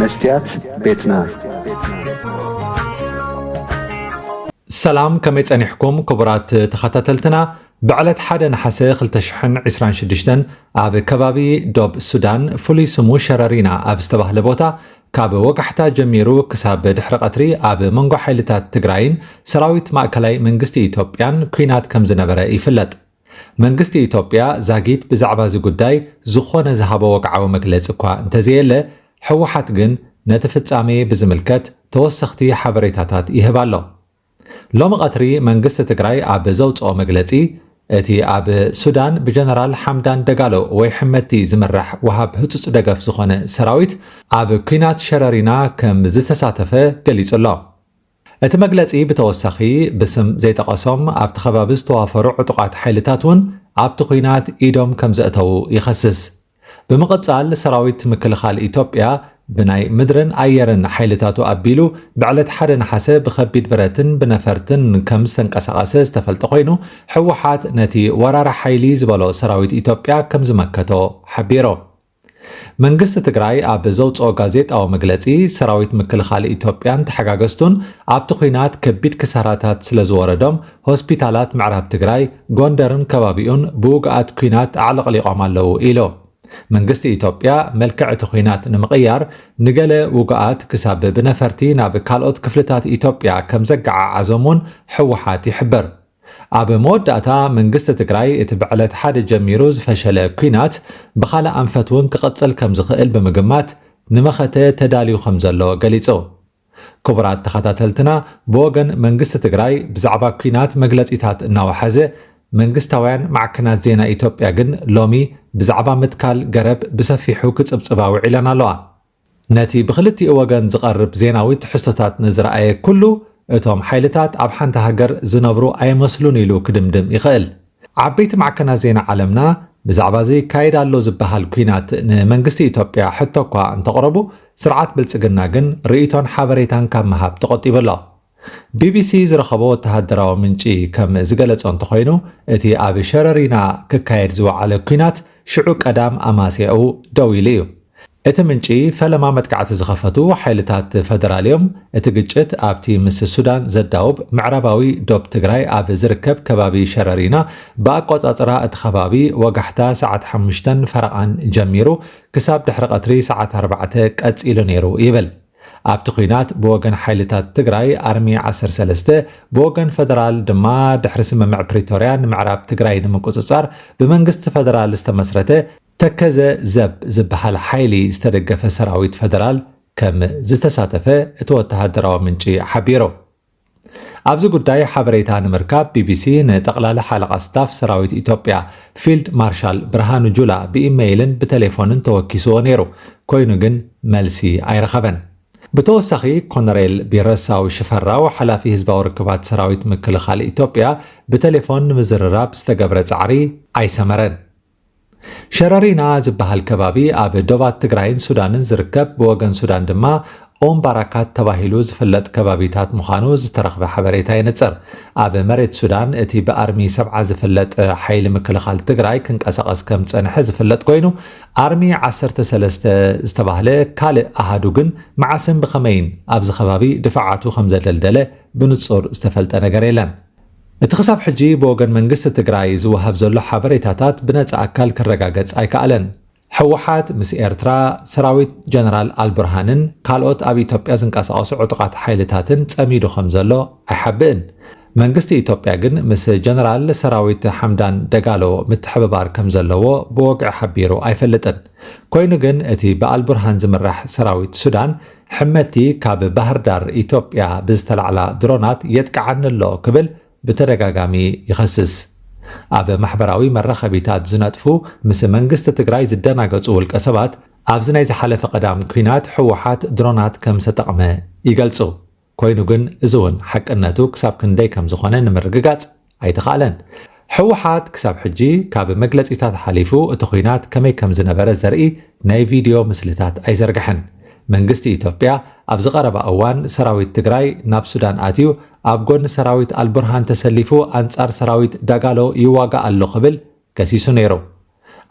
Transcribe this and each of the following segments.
መስትያት ቤትና። ሰላም፣ ከመይ ጸኒሕኩም ክቡራት ተኸታተልትና? ብዕለት ሓደ ነሓሰ ክልተ ሽሕን ዕስራን ሽዱሽተን ኣብ ከባቢ ዶብ ሱዳን ፍሉይ ስሙ ሸረሪና ኣብ ዝተባህለ ቦታ ካብ ወጋሕታ ጀሚሩ ክሳብ ድሕሪ ቀትሪ ኣብ መንጎ ሓይልታት ትግራይን ሰራዊት ማእከላይ መንግስቲ ኢትዮጵያን ኲናት ከም ዝነበረ ይፍለጥ። መንግስቲ ኢትዮጵያ ዛጊት ብዛዕባ እዚ ጉዳይ ዝኾነ ዝሃቦ ወግዓዊ መግለጺ እኳ እንተዘየለ፣ ህወሓት ግን ነቲ ፍጻሜ ብዝምልከት ተወሰኽቲ ሓበሬታታት ይህብ ኣሎ። ሎሚ ቀትሪ መንግስቲ ትግራይ ኣብ ዘውፅኦ መግለጺ፣ እቲ ኣብ ሱዳን ብጀነራል ሓምዳን ደጋሎ ወይ ሕመቲ ዝምራሕ ወሃብ ህጹጽ ደገፍ ዝኾነ ሰራዊት ኣብ ኲናት ሸረሪና ከም ዝተሳተፈ ገሊጹ ኣሎ። እቲ መግለጺ ብተወሳኺ ብስም ዘይጠቐሶም ኣብቲ ከባቢ ዝተዋፈሩ ዕጡቓት ሓይልታት እውን ኣብቲ ኲናት ኢዶም ከም ዘእተዉ ይኸስስ። ብምቕጻል ሰራዊት ምክልኻል ኢትዮጵያ ብናይ ምድርን ኣየርን ሓይልታቱ ኣቢሉ ብዕለት ሓደ ነሓሰ ብኸቢድ ብረትን ብነፈርትን ከም ዝተንቀሳቐሰ ዝተፈልጠ ኮይኑ፣ ህወሓት ነቲ ወራሪ ሓይሊ ዝበሎ ሰራዊት ኢትዮጵያ ከም ዝመከቶ ሓቢሩ። መንግስቲ ትግራይ ኣብ ዘውፅኦ ጋዜጣዊ መግለፂ፣ ሰራዊት ምክልኻል ኢትዮጵያን ተሓጋገዝቱን ኣብቲ ኲናት ከቢድ ክሳራታት ስለ ዝወረዶም፣ ሆስፒታላት ምዕራብ ትግራይ፣ ጎንደርን ከባቢኡን ብውግኣት ኲናት ኣዕለቕሊቖም ኣለዉ ኢሉ። መንግስቲ ኢትዮጵያ መልክዕ እቲ ኲናት ንምቕያር ንገለ ውጉኣት ክሳብ ብነፈርቲ ናብ ካልኦት ክፍልታት ኢትዮጵያ ከም ዘገዓዓዞም እውን ህወሓት ይሕብር። ኣብ መወዳእታ መንግስቲ ትግራይ እቲ ብዕለት ሓደ ጀሚሩ ዝፈሸለ ኲናት ብኻልእ ኣንፈት እውን ክቕጽል ከም ዝኽእል ብምግማት ንመኸተ ተዳልዩ ከም ዘሎ ገሊጹ። ክቡራት ተኸታተልትና፣ ብወገን መንግስቲ ትግራይ ብዛዕባ ኲናት መግለጺታት እናወሓዘ፣ መንግስታውያን ማዕከናት ዜና ኢትዮጵያ ግን ሎሚ ብዛዕባ ምትካል ገረብ ብሰፊሑ ክጽብጽባ ውዒለን ኣለዋ። ነቲ ብኽልቲኡ ወገን ዝቐርብ ዜናዊ ትሕዝቶታት ንዝረኣየ ኩሉ፣ እቶም ሓይልታት ኣብ ሓንቲ ሃገር ዝነብሩ ኣይመስሉን ኢሉ ክድምድም ይኽእል። ዓበይቲ ማዕከናት ዜና ዓለምና ብዛዕባ እዚ ይካየድ ኣሎ ዝበሃል ኲናት ንመንግስቲ ኢትዮጵያ ሕቶ እኳ እንተቕረቡ፣ ስርዓት ብልጽግና ግን ርእይቶን ሓበሬታን ካብ ምሃብ ተቖጢቡ ኣሎ። ቢቢሲ ዝረኸቦ ወተሃደራዊ ምንጪ ከም ዝገለጾ እንተኾይኑ፣ እቲ ኣብ ሸረሪና ክካየድ ዝወዓለ ኲናት ሽዑ ቀዳም ኣማስያኡ ደው ኢሉ እዩ። እቲ ምንጪ፣ ፈለማ መጥቃዕቲ ዝኸፈቱ ሓይልታት ፈደራል እዮም። እቲ ግጭት ኣብቲ ምስ ሱዳን ዘዳውብ ምዕራባዊ ዶብ ትግራይ ኣብ ዝርከብ ከባቢ ሸረሪና፣ ብኣቆጻጽራ እቲ ከባቢ ወጋሕታ ሰዓት ሓሙሽተን ፈረቓን ጀሚሩ ክሳብ ድሕሪ ቀትሪ ሰዓት ኣርባዕተ ቀጺሉ ነይሩ ይብል። ኣብቲ ኲናት ብወገን ሓይልታት ትግራይ ኣርሚ ዓሰርተ ሰለስተ፣ ብወገን ፈደራል ድማ ድሕሪ ስምምዕ ፕሪቶርያ ንምዕራብ ትግራይ ንምቁጽጻር ብመንግስቲ ፈደራል ዝተመስረተ ተከዘ ዘብ ዝበሃል ሓይሊ ዝተደገፈ ሰራዊት ፈደራል ከም ዝተሳተፈ እቲ ወተሃደራዊ ምንጪ ሓቢሩ። ኣብዚ ጉዳይ ሓበሬታ ንምርካብ ቢቢሲ ንጠቕላሊ ሓለቓ ስታፍ ሰራዊት ኢትዮጵያ ፊልድ ማርሻል ብርሃኑ ጁላ ብኢመይልን ብቴሌፎንን ተወኪስዎ ነይሩ፣ ኮይኑ ግን መልሲ ኣይረኸበን። ብተወሳኺ ኮነሬል ቢረሳው ሽፈራው ሓላፊ ህዝባዊ ርክባት ሰራዊት ምክልኻል ኢትዮጵያ ብቴሌፎን ንምዝርራብ ዝተገብረ ጻዕሪ ኣይሰመረን። ሸረሪና ዝበሃል ከባቢ ኣብ ዶባት ትግራይን ሱዳንን ዝርከብ፣ ብወገን ሱዳን ድማ ኦም ባራካት ተባሂሉ ዝፍለጥ ከባቢታት ምዃኑ ዝተረኽበ ሓበሬታ የነጽር። ኣብ መሬት ሱዳን እቲ ብኣርሚ ሰብዓ ዝፍለጥ ሓይሊ ምክልኻል ትግራይ ክንቀሳቐስ ከም ዝጸንሐ ዝፍለጥ ኮይኑ፣ ኣርሚ ዓሰርተ ሰለስተ ዝተባህለ ካልእ ኣሃዱ ግን መዓስን ብኸመይን ኣብዚ ከባቢ ድፋዓቱ ከም ዘደልደለ ብንጹር ዝተፈልጠ ነገር የለን። እቲ ክሳብ ሕጂ ብወገን መንግስቲ ትግራይ ዝወሃብ ዘሎ ሓበሬታታት ብነጻ ኣካል ክረጋገጽ ኣይከኣለን። ህወሓት ምስ ኤርትራ ሰራዊት ጀነራል ኣልቡርሃንን ካልኦት ኣብ ኢትዮጵያ ዝንቀሳቐሱ ዕጡቓት ሓይልታትን ጸሚዱ ከም ዘሎ ኣይሓብእን። መንግስቲ ኢትዮጵያ ግን ምስ ጀነራል ሰራዊት ሓምዳን ደጋሎ ምትሕብባር ከም ዘለዎ ብወግዒ ሓቢሩ ኣይፈልጥን። ኮይኑ ግን እቲ ብኣልቡርሃን ዝምራሕ ሰራዊት ሱዳን ሕመቲ ካብ ባህር ዳር ኢትዮጵያ ብዝተላዕላ ድሮናት የጥቅዓኒ ኣሎ ክብል ብተደጋጋሚ ይኸስስ። ኣብ ማሕበራዊ መራኸቢታት ዝነጥፉ ምስ መንግስቲ ትግራይ ዝደናገጹ ውልቀ ሰባት፣ ኣብዚ ናይ ዝሓለፈ ቀዳም ኲናት ህወሓት ድሮናት ከም ዝተጠቕመ ይገልጹ። ኮይኑ ግን እዚ እውን ሓቅነቱ ክሳብ ክንደይ ከም ዝኾነ ንምርግጋጽ ኣይተኻእለን። ህወሓት ክሳብ ሕጂ ካብ መግለጺታት ሓሊፉ እቲ ኲናት ከመይ ከም ዝነበረ ዘርኢ ናይ ቪድዮ ምስልታት ኣይዘርግሐን። መንግስቲ ኢትዮጵያ ኣብዚ ቀረባ እዋን ሰራዊት ትግራይ ናብ ሱዳን ኣትዩ ኣብ ጎኒ ሰራዊት ኣልቡርሃን ተሰሊፉ ኣንጻር ሰራዊት ዳጋሎ ይዋጋእ ኣሎ ክብል ከሲሱ ነይሩ።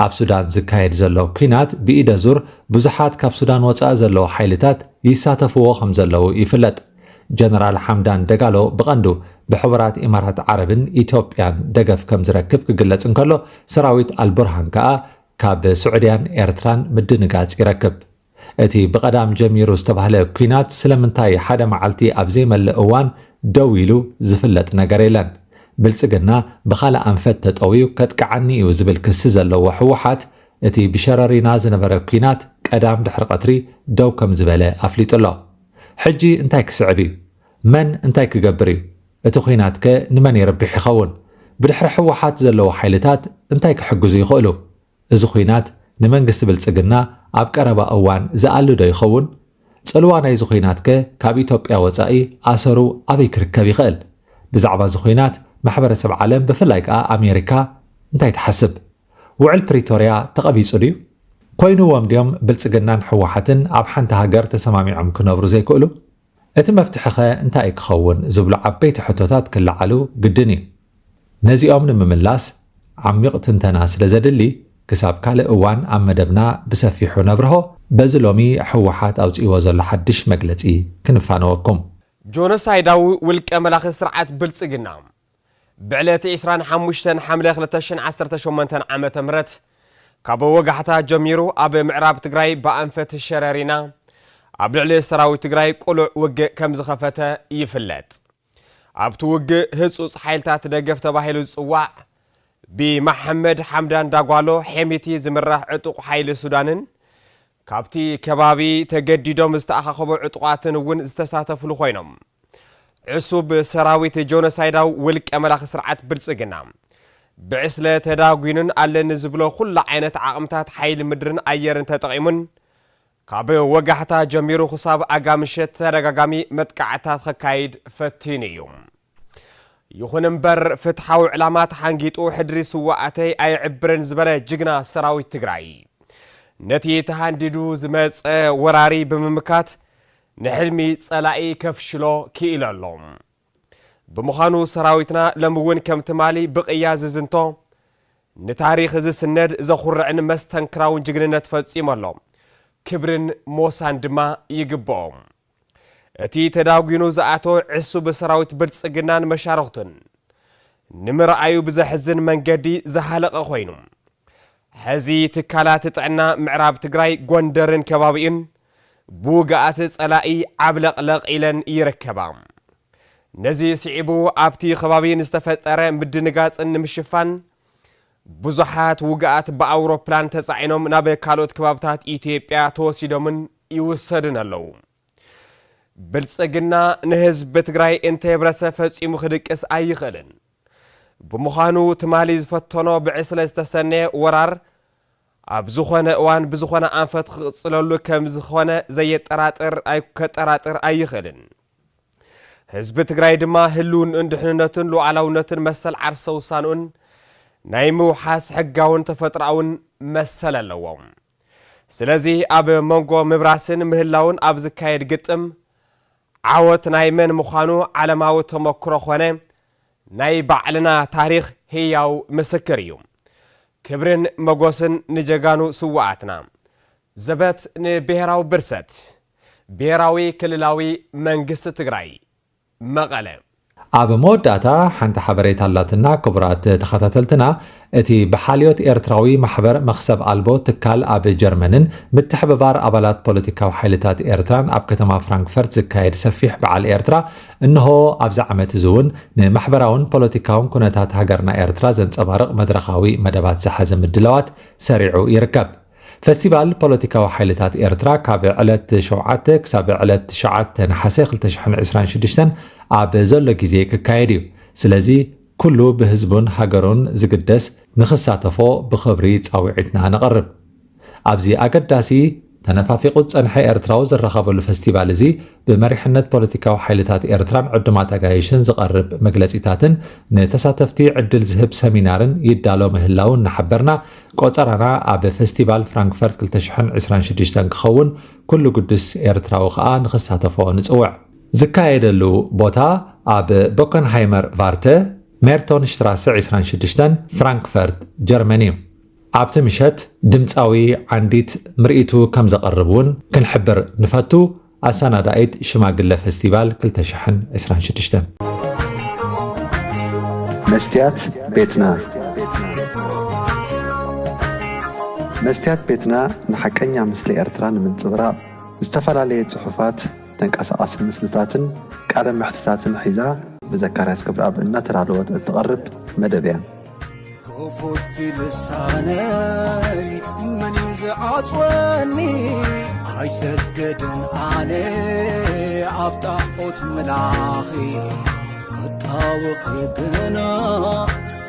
ኣብ ሱዳን ዝካየድ ዘሎ ኲናት ብኢደ ዙር ብዙሓት ካብ ሱዳን ወጻኢ ዘለዉ ሓይልታት ይሳተፍዎ ከም ዘለዉ ይፍለጥ። ጀነራል ሓምዳን ደጋሎ ብቐንዱ ብሕቡራት ኢማራት ዓረብን ኢትዮጵያን ደገፍ ከም ዝረክብ ክግለጽ እንከሎ፣ ሰራዊት ኣልቡርሃን ከኣ ካብ ስዑድያን ኤርትራን ምድንጋጽ ይረክብ። እቲ ብቐዳም ጀሚሩ ዝተባህለ ኲናት ስለምንታይ ሓደ መዓልቲ ኣብ ዘይመልእ እዋን ደው ኢሉ ዝፍለጥ ነገር የለን። ብልጽግና ብኻልእ ኣንፈት ተጠውዩ ከጥቅዓኒ እዩ ዝብል ክሲ ዘለዎ ህወሓት፣ እቲ ብሸረሪና ዝነበረ ኲናት ቀዳም ድሕሪ ቀትሪ ደው ከም ዝበለ ኣፍሊጡ ኣሎ። ሕጂ እንታይ ክስዕብ እዩ? መን እንታይ ክገብር እዩ? እቲ ኲናትከ ንመን የርብሕ ይኸውን? ብድሕሪ ህወሓት ዘለዉ ሓይልታት እንታይ ክሕግዙ ይኽእሉ? እዚ ኲናት ንመንግስቲ ብልጽግና ኣብ ቀረባ እዋን ዝኣሉ ዶ ይኸውን? ጽልዋ ናይዚ ኲናትከ ካብ ኢትዮጵያ ወጻኢ ኣሰሩ ኣበይ ክርከብ ይኽእል? ብዛዕባ እዚ ኲናት ማሕበረሰብ ዓለም ብፍላይ ከኣ ኣሜሪካ እንታይ ትሓስብ? ውዕል ፕሪቶርያ ተቐቢጹ ድዩ? ኮይንዎም ድዮም ብልጽግናን ህወሓትን ኣብ ሓንቲ ሃገር ተሰማሚዖም ክነብሩ ዘይክእሉ? እቲ መፍትሒኸ እንታይ ክኸውን ዝብሉ ዓበይቲ ሕቶታት ክለዓሉ ግድን እዩ። ነዚኦም ንምምላስ ዓሚቕ ትንተና ስለ ዘድሊ፣ ክሳብ ካልእ እዋን ኣብ መደብና ብሰፊሑ ነብርሆ። በዚ ሎሚ ህወሓት ኣውጺእዎ ዘሎ ሓድሽ መግለጺ ክንፋነወኩም። ጆኖሳይዳዊ ውልቀ መላኺ ስርዓት ብልጽግና ብዕለት ዕስራን ሓሙሽተን ሓምለ ክልተ ሽሕን ዓሰርተ ሸሞንተን ዓመተ ምህረት ካብ ወጋሕታ ጀሚሩ ኣብ ምዕራብ ትግራይ ብኣንፈት ሸረሪና ኣብ ልዕሊ ሰራዊት ትግራይ ቅሉዕ ውግእ ከም ዝኸፈተ ይፍለጥ። ኣብቲ ውግእ ህጹጽ ሓይልታት ደገፍ ተባሂሉ ዝጽዋዕ ብመሓመድ ሓምዳን ዳጓሎ ሄሚቲ ዝምራሕ ዕጡቕ ሓይሊ ሱዳንን ካብቲ ከባቢ ተገዲዶም ዝተኣኻኸቡ ዕጡቓትን እውን ዝተሳተፍሉ ኮይኖም፣ ዕሱብ ሰራዊት ጆኖሳይዳዊ ውልቀ መላኺ ስርዓት ብልጽግና ብዕስለ ተዳጒኑን ኣለኒ ዝብሎ ኩሉ ዓይነት ዓቕምታት ሓይሊ ምድርን ኣየርን ተጠቒሙን ካብ ወጋሕታ ጀሚሩ ክሳብ ኣጋ ምሸት ተደጋጋሚ መጥቃዕታት ከካይድ ፈቲኑ እዩ። ይኹን እምበር ፍትሓዊ ዕላማ ተሓንጊጡ ሕድሪ ስዋኣተይ ኣይዕብርን ዝበለ ጅግና ሰራዊት ትግራይ ነቲ ተሃንዲዱ ዝመጸ ወራሪ ብምምካት ንሕልሚ ጸላኢ ከፍሽሎ ክኢሉ ኣሎ። ብምዃኑ ሰራዊትና ሎሚ እውን ከም ትማሊ ብቕያ ዝዝንቶ ንታሪኽ ዝስነድ ዘኹርዕን መስተንክራውን ጅግንነት ፈጺሙ ኣሎ። ክብርን ሞሳን ድማ ይግብኦ። እቲ ተዳጒኑ ዝኣተወ ዕሱብ ሰራዊት ብልጽግናን መሻርኽቱን ንምርኣዩ ብዘሕዝን መንገዲ ዝሃለቐ ኮይኑ፣ ሕዚ ትካላት ጥዕና ምዕራብ ትግራይ ጎንደርን ከባቢኡን ብውግኣት ጸላኢ ዓብለቕለቕ ኢለን ይርከባ። ነዚ ስዒቡ ኣብቲ ከባቢ ንዝተፈጠረ ምድንጋጽን ንምሽፋን ብዙሓት ውግኣት ብኣውሮፕላን ተጻዒኖም ናብ ካልኦት ከባብታት ኢትዮጵያ ተወሲዶምን ይውሰዱን ኣለዉ። ብልጽግና ንህዝቢ ትግራይ እንተየብረሰ ፈጺሙ ክድቅስ ኣይኽእልን። ብምዃኑ ትማሊ ዝፈተኖ ብዕስለ ዝተሰነየ ወራር ኣብ ዝኾነ እዋን ብዝኾነ ኣንፈት ክቕጽለሉ ከም ዝኾነ ዘየጠራጥር ኣይ-፣ ከጠራጥር ኣይኽእልን። ህዝቢ ትግራይ ድማ ህልውንኡን ድሕንነቱን ሉዓላውነቱን መሰል ዓርሰ ውሳንኡን ናይ ምውሓስ ሕጋውን ተፈጥሮኣውን መሰል ኣለዎ። ስለዚ ኣብ መንጎ ምብራስን ምህላውን ኣብ ዝካየድ ግጥም ዓወት ናይ መን ምዃኑ ዓለማዊ ተመክሮ ኾነ ናይ ባዕልና ታሪኽ ህያው ምስክር እዩ። ክብርን መጎስን ንጀጋኑ ስውኣትና። ዘበት ንብሔራዊ ብርሰት። ብሔራዊ ክልላዊ መንግስቲ ትግራይ። መቐለ። ኣብ መወዳእታ ሓንቲ ሓበሬታ ኣላትና። ክቡራት ተኸታተልትና፣ እቲ ብሓልዮት ኤርትራዊ ማሕበር መኽሰብ ኣልቦ ትካል ኣብ ጀርመንን ምትሕብባር ኣባላት ፖለቲካዊ ሓይልታት ኤርትራን ኣብ ከተማ ፍራንክፈርት ዝካየድ ሰፊሕ በዓል ኤርትራ፣ እንሆ ኣብዚ ዓመት እዚ እውን ንማሕበራውን ፖለቲካውን ኩነታት ሃገርና ኤርትራ ዘንጸባርቕ መድረኻዊ መደባት ዝሓዘ ምድላዋት ሰሪዑ ይርከብ። ፈስቲቫል ፖለቲካዊ ሓይልታት ኤርትራ ካብ ዕለት ሸውዓተ ክሳብ ዕለት ትሽዓተ ነሓሰ ክልተ ሽሕን ዕስራን ሽዱሽተን ኣብ ዘሎ ግዜ ክካየድ እዩ። ስለዚ ኩሉ ብህዝቡን ሃገሩን ዝግደስ ንኽሳተፎ ብኽብሪ ጻውዒትና ነቕርብ። ኣብዚ ኣገዳሲ ተነፋፊቑ ዝጸንሐ ኤርትራዊ ዝረኸበሉ ፈስቲቫል እዚ ብመሪሕነት ፖለቲካዊ ሓይልታት ኤርትራን ዕዱማት ኣጋይሽን ዝቐርብ መግለጺታትን ንተሳተፍቲ ዕድል ዝህብ ሰሚናርን ይዳሎ ምህላዉ እናሓበርና፣ ቆጸራና ኣብ ፈስቲቫል ፍራንክፈርት ክልተ ሽሕን ዕስራን ሽዱሽተን ክኸውን፣ ኩሉ ግዱስ ኤርትራዊ ከኣ ንኽሳተፎ ንጽውዕ። ዝካየደሉ ቦታ ኣብ ቦከንሃይመር ቫርተ፣ ሜርቶን ሽትራሰ ዕስራን ሽዱሽተን፣ ፍራንክፈርት፣ ጀርመን እዩ። ኣብቲ ምሸት ድምፃዊ ዓንዲት ምርኢቱ ከም ዘቕርብ እውን ክንሕብር ንፈቱ። ኣሰናዳኢት ሽማግለ ፈስቲቫል ክልተ ሽሕን ዕስራን ሽዱሽተን። መስትያት ቤትና። መስትያት ቤትና ንሓቀኛ ምስሊ ኤርትራ ንምንጽብራቕ ዝተፈላለየ ጽሑፋት፣ ተንቀሳቓሲ ምስልታትን ቃለ መሕትታትን ሒዛ ብዘካርያስ ክብረኣብ እናተዳለወት እትቐርብ መደብ እያ። ክፉት ልሳነይ መን እዩ ዝዓጽወኒ? ኣይሰገድን ኣነ ኣብ ጣዖት ምላኺ፣ ክጣወኺ ግና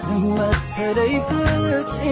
ንመሰለይ ፍትሒ።